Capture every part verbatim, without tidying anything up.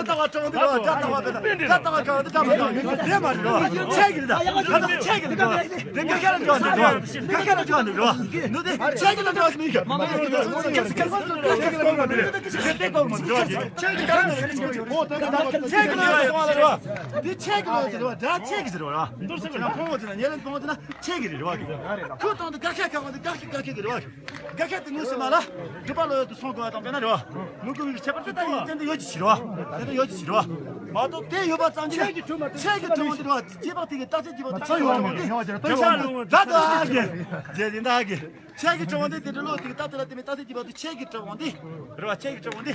ལྟ་བ་དྲང་བདེན་རེད་བ། དགྲ་ལྟ་བ་དཔེ་དང་དགྲ་ལྟ་བ་དྲང་བདེན་དགྲ་མ་དྲང་བདེན་དེ་མ་རེད་རེད་བ། ཆད་ཀྱི་རེད། ད་ད་ཆད་ཀྱི་རེད་རེད་བ། དེ་དགག་བྱ་ལ་འགྲོ་བ་འདུག་རེད་བ། དགག་བྱ་ལ་འགྲོ་བ་འདུག་རེད་བ། ནུ་དེ་ཆད་ཀྱི་ལ་འགྲོ་བ་མི་ཡོད། ཆད་ཀྱི་ལ་འགྲོ་བ་ཆད་ཀྱི་ལ་འགྲོ་བ་དེ་ཆད་ཀྱི་ལ་འགྲོ་བ་རེད་བ། དེ་ཆད་ཀྱི་ལ་འགྲོ་བ་རེད་བ། དགྲ་ཆད་ཀྱི་རེད་བ། འདུག་སེ་ཕོ་བོ་དེ་ན་ཉེ་ལན་ཕོ་བོ་དེ་ན་ཆད་ཀྱི་རེད་རེད་བ། ཁོ་དང་དུ་དགག་བྱ་དགག་པ་དེ་དགག་བྱ་དགག་བྱ་གི་རེད་བ། དགག་བྱ་དེ་ངོས་སུ་མ་ལ་སྒྲུབ་པ་ལོ་ཡོད་དུ་སོང་དགོས་པ་དང་དཔེར་ན་རེད་བ། མི་དགོས་པའི་ཁྱད་པར་དེ་ལྟ་ཡིན་དེ་འདི་ཡོད་ཀྱི་ཕྱིར་བ། དེ་འདི་ཡོད་ཀྱི་ཕྱིར་བ། མ་གཏོགས་དེ་ཡོད་པ་ཙམ་གྱིས་ཆད་ཀྱི་གྲུབ་མ་དེ་ཆད་ཀྱི་གྲུབ་མ་དེ་རེད་བ། རྗེས་དཔག་དེ་གི་རྟག་ཆད་རྗེས་དཔག་དེ་ཆད་ཡོད་པ་དེ་དེ་ཆ་ལ་ད་ད་གི་རྗེས་དེ་ད་གི་ཆད་ཀྱི་གྲུབ་མ་དེ་དེ་འདྲ་ལོ་དེ་གི་རྟག་དེ་ལ་དེ་མི་རྟག་ཆད་རྗེས་དཔག་དེ་ཆད་ཀྱི་གྲུབ་མ་དེ་རེད་བ། ཆད་ཀྱི་གྲུབ་མ་དེ།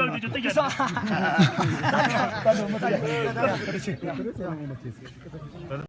ཁག་དེ་ཚོ་ཏིག་ཀྱང་།